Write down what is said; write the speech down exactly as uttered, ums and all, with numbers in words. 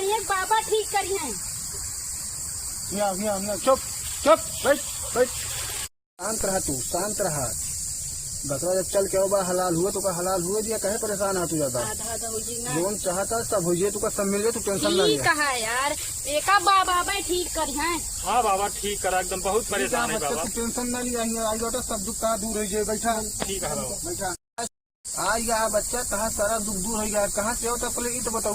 ये बाबा ठीक करिहैं। हियाँ, हियाँ, हियाँ, चुप, चुप, बैठ, बैठ। शांत रहा तू, शांत रहा। बकरा जब चल के आवा हलाल हुए तो का हलाल हुए दिया, काहे परेशान है तू ज्यादा? आधा आधा हो जी ना। जौन चाहता सब हो जाए, तू का सब मिल जाए, तू टेंशन ना ठीक लिया। है यार, एका बाबा, बाबा ठीक करिहैं। हाँ बाबा, ठीक करा, एकदम बहुत ठीक है परेशान है बच्चा, बाबा। तू टेंशन ना लिया, यहाँ आई बाटा, सब दुख का दूर हो जाए। बैठा। ठीक है बाबा। बैठा। आ गया बच्चा, तहार सारा दुख दूर हो गया। कहाँ से हो तो पहले ई तो बताओ।